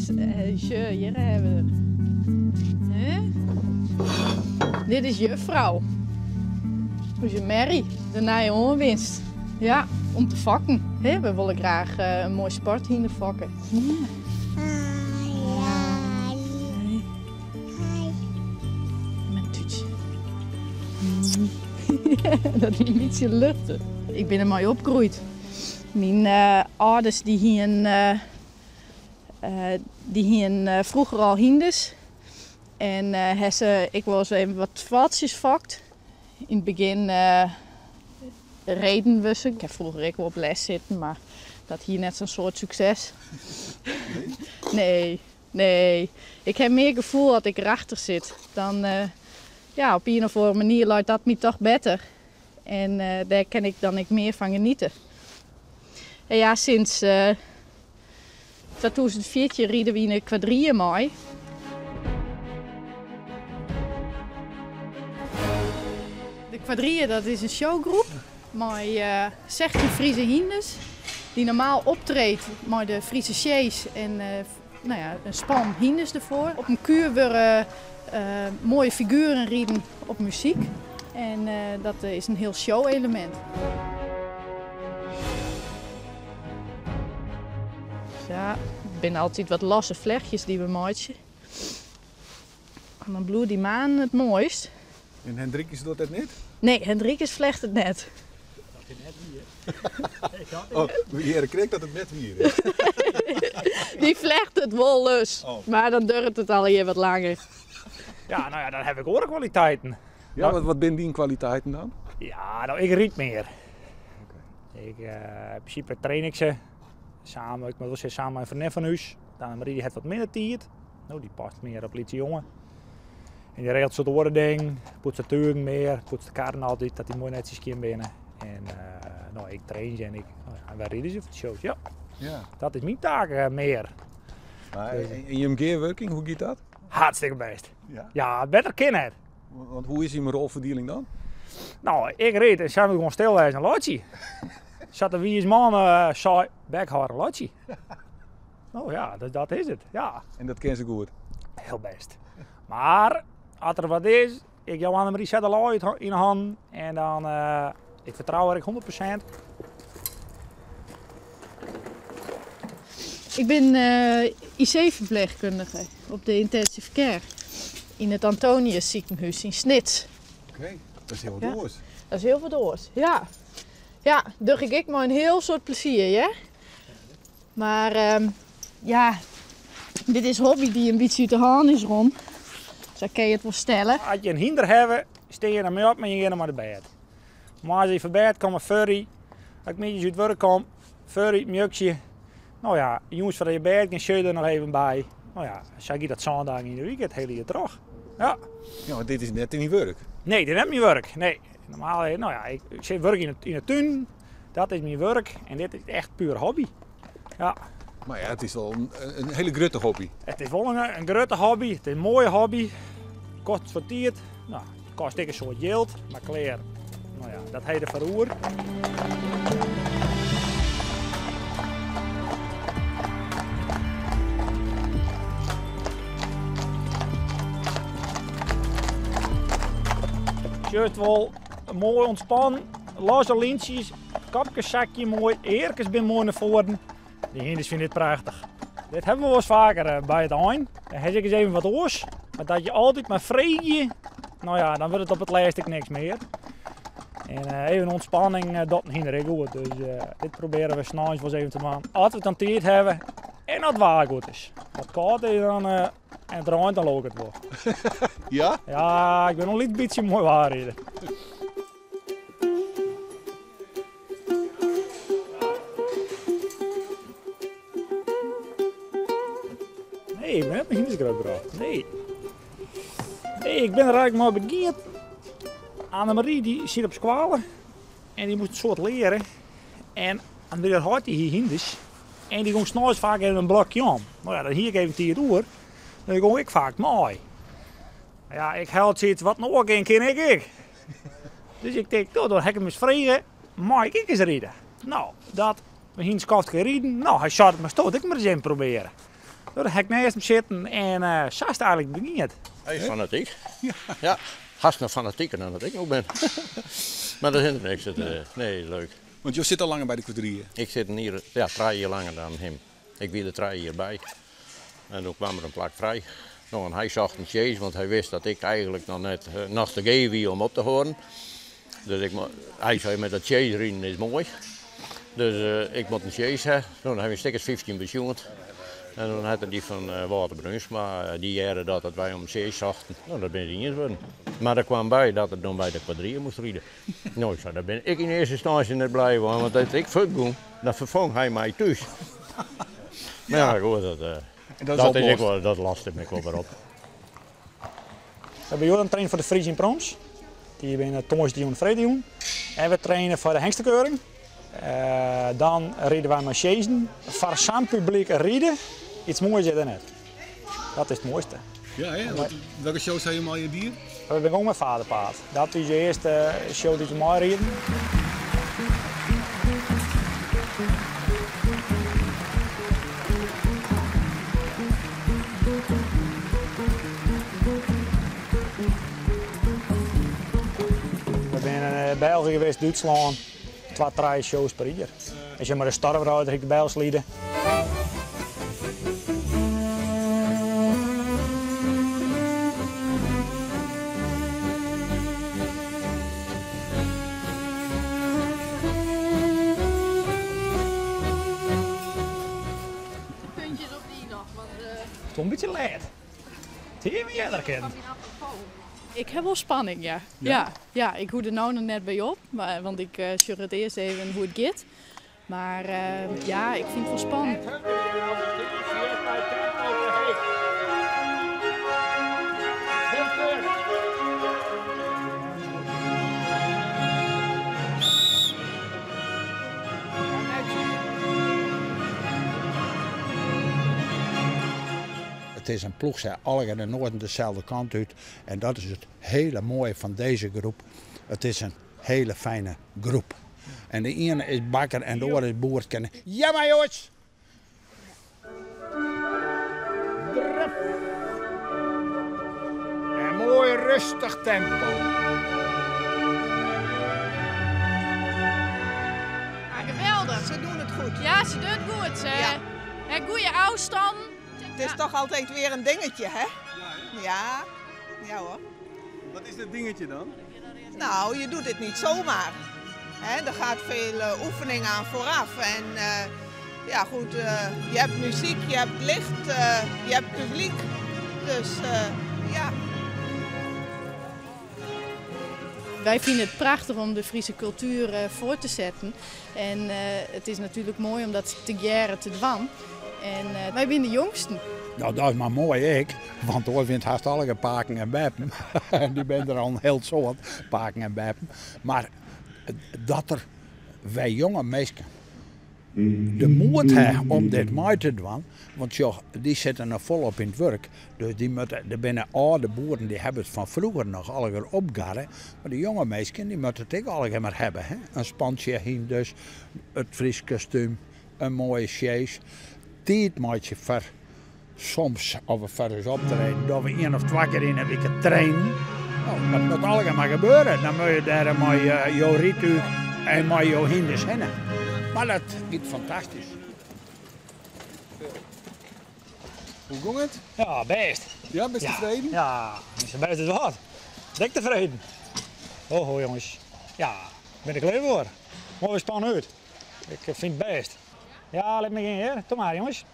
Sjoch, hjir hawwe we der. Dit is juffrou. Us merrie, de nije oanwinst. Ja, om te fokken. We wolle graach in moai sporthynder fokke. Mijn tútsje. Dat wie in bytsje luchtich. Ik bin der mei opgroeid. Myn âlders dy hienen, dy hienen froeger al hynders. En ha se ek wolris even wat fôltsjes fokt. Yn it begjin reden we se. Ik ha froeger ek wol op les sitten, mar dat hie net sa'n soad sukses. Nee, nee. Ik ha mear gefoel as ik derachter sit. Dan, ja, op ien of oare manier leit dat my toch better. En dêr kin ik dan ek mear fan geniete. En ja, sinds 2014 ride we yn de quadrille mei. De quadrille dat is in showgroep mei 16 Friese hynders dy't normaal optreedt mei de Friese sjees en nou ja, in span hynders derfoar. Op in kuer wurde moaie figueren riden op muzyk en dat is in hiel show-elemint. Ja, it binne altyd wat losse flechtjes dy't we meitsje. En dan bliuwt dy manen it moaist. En Hendrikus docht dat net? Nee, Hendrikus flechtet net. Dat is net wier. Oh, we hearre krekt dat it net wier is. Dy flechtet wolris, Oh. mar dan duorret it allegear wat langer. Ja, no ja, dan haw ik oare kwaliteiten. Ja, wat binne dyn kwaliteiten dan? Ja, no, ik ryd mear. Ik, yn prinsipe train ik se. Samen, ik moat wol sizze, samen mei in freondin fan ús. Annemarie dy hat wat minder tiid. No, dy past mear op lytse jonge. En dy regelt soart oare dingen. Poetst de tugen mear, poetst de karren altyd, dat dy moai netsjes skjin binne. En no, ik train se en ik, no ja, en wy ride se foar de shows. Ja. Dat is myn taak mear. Maar en jim gearwurking, hoe giet dat? Hartstikke bêst. Ja, better kin net. Want hoe is jim rolferdieling dan? No, ik ryd en sy moat gewoan stil wêze en laitsje. Sa't de wiis man sei, bek hâlde, laitsje. No ja, dat is it, ja. En dat kin se goed? Hiel bêst. Mar as der wat is, ik jou Annemarie sa de lei yn 'e hannen en dan, ik fertrou har ek 100%. Ik bin IC-ferpleechkundige op de intensive care yn it Antonius sikehûs yn Snits. Oké, dat is hiel wat oars. Dat is hiel wat oars, ja. Ja, doch ik ek mei in hiel soad plezier, hear. Mar ja, dit is hobby dy't in bytsje út de hân is rûn. Sa kin je it wol stelle. As je in hynder hawwe, stean je dermei op en je geane mei de bêd. Moarns as je fan bêd komme, furry. As ik middeis út wurk kom, furry, mjuksje. No ja, jûns foardat je bêd gean, sjoch je der noch even by. No ja, sa giet dat 7 dagen yn de wike, it hiele jier troch. Ja. Ja, want dit is net dyn wurk? Nee, dit is net myn wurk. Nee. Normaal, no ja, ik sit wurk yn de tún. Dat is myn wurk en dit is echt puer hobby. Ja. Mar ja, it is wol in hiele grutte hobby. It is wol in grutte hobby, it is in moaie hobby. Kostet foar tiid, no, it kostet ek in soad jild, mar klear. No ja, dat ha je derfoar oer. Sjochst wol, moai ûntspannen, losse lyntsjes, kopkes sakje moai, earkes binne moai nei foaren. De hynders fine dit prachtich. Dit hawwe we wolris faker by it ein. Dan ha ik ris even wat oars. Maar dat je altyd mar freegje, no ja, dan wurdt it op it lêst ek niks mear. En even ûntspanning docht in hynder ek goed. Dus dit probearje we sneins wolris even te dwaan. As we dan tiid hawwe en as it waar goed is. As it kâld is dan, en it reint, dan leau ik it wol. Ja? Ja, ik bin in lyts bytsje moai waar rider. Nee, ik bin net mei hynders grutbrocht. Nee. Nee, ik bin der eigentlik mei begjint. Annemarie dy sit op skoalle en dy moast in soad leare. En Annemarie har heit dy hie hynders en dy gong sneins faak even in blokje om. No ja, dan hie ik even tiid oer, dan gong ik faak mei. Ja, ik ha altyd wat in oar kin, kin ik ek. Dus ik tink, no, dan ha ik him ris frege, mei ik ek ris ride? No, dat, we hiene in skoftke riden. No, hy sei, moatsto it ek mar ris even probearje. Dêr ha ik neist him sitten en sa is it eigenlik begien. Hy is fanatyk. Ja, hast noch fanatiker dan dat ik no bin. Mar dat hinderet niks. Dat, nee, leuk. Want jo sitte al langer by de quadrille? Ik sit in jier, ja, trije jier langer dan him. Ik wie der trije jier by. En doe kwam der in plak frij. No, en hy socht in sjees, want hy wist dat ik eigenlik noch net noch te geef wie om op te hâlden. Dus ik, hy sei, met dat sjeesriden is moai. Dus ik moat in sjees ha. No, dan ha we in stik as 15 besjoen. En dan hat er dy fan Wâlter Brunsma, dy hearde dat wy om in sjees sochten. No, dat binne se iens wurden. Mar der kwam by dat er dan by de quadrille moast ride. No, ik sei, dêr bin ik yn earste ynstânsje net blij fan, want as ik fuortgong, dan ferfong hy my thús. Mar ja, goed, dat, dat, is ek wol, dat lost him ek wol wer op. We binne hjoed oan it trainen foar de Frisian Proms. Dy binne tongersdeitejûn en freedtejûn. En we traine foar de hengstekeuring. Dan ride wy mei sjezen. Foar sa'n publyk ride, iets moais is der net. Dat is it moaiste. Ja, hè? Welke shows ha jo allegear dien? We binne begûn mei Faderpaard. Dat is de earste show dy't we meiriden. We binne yn België geweest, Dútslân, twa, trije shows per jier. En sjoch mar de Stormrider ek de Bijlslieden. Puntjes op de i noch, want. It wol in bytsje lêd. It hie my earder kinnen. Ik ha wol spanning, ja. Ja, ja, ik hoech der no noch net by op, want ik sjoch it earst even hoe't it giet. Mar ja, ik fyn it wol spannend. It is in ploech, sy allegear de noarden deselde kant út en dat is it hele moaie fan dizze groep. It is in hele fijne groep. En de iene is bakker en de oare is boer. Ja mar jonges! Draf! En moai rêstich tempo. Ja, geweldich. Ze doen het goed. Ja, se docht it goed. Se Ja. ha goede ôfstannen. Het is toch altijd weer een dingetje, hè? Ja, ja hoor. Wat is dat dingetje dan? Nou, je doet het niet zomaar. Hè, er gaat veel oefening aan vooraf. En ja, goed, je hebt muziek, je hebt licht, je hebt publiek. Dus ja. Wy fine it prachtich om de Fryske kultuer foar te setten. En it is natuerlik moai om dat tegearre te dwaan. En wy binne de jongsten. Nou, dat is mar moai ek, want oars wienen it hast allegear paken en beppen. En dy binne der al in hiel soad, paken en beppen. Mar dat der wy jonge minsken de moed ha om dit mei te dwaan, want sjoch, dy sitte noch folop yn it wurk, dus dy moatte, der binne âlde boeren dy hawwe it fan froeger noch allegear opgarre, mar de jonge minsken dy moatte it ek allegear mar hawwe, hè. In spantsje hynders, it Frysk kostúm, in moaie sjees, tiid meitsje foar soms of foar ús optreden, dogge we ien of twa kear yn 'e wike trainen. No, dat moat allegear mar gebeure. Dan moatte je dêr mei jo rydtúch en mei jo hynders hinne. Mar dat giet fantastysk. Hoe gong it? Ja, bêst. Ja, bist tefreden? Ja, sa bêst as wat. Dik tefreden. Ho, ho jonges. Ja, bin ik klear foar. Moai span út. Ik fyn it bêst. Ja, lit my gean hear. Kom mar jonges.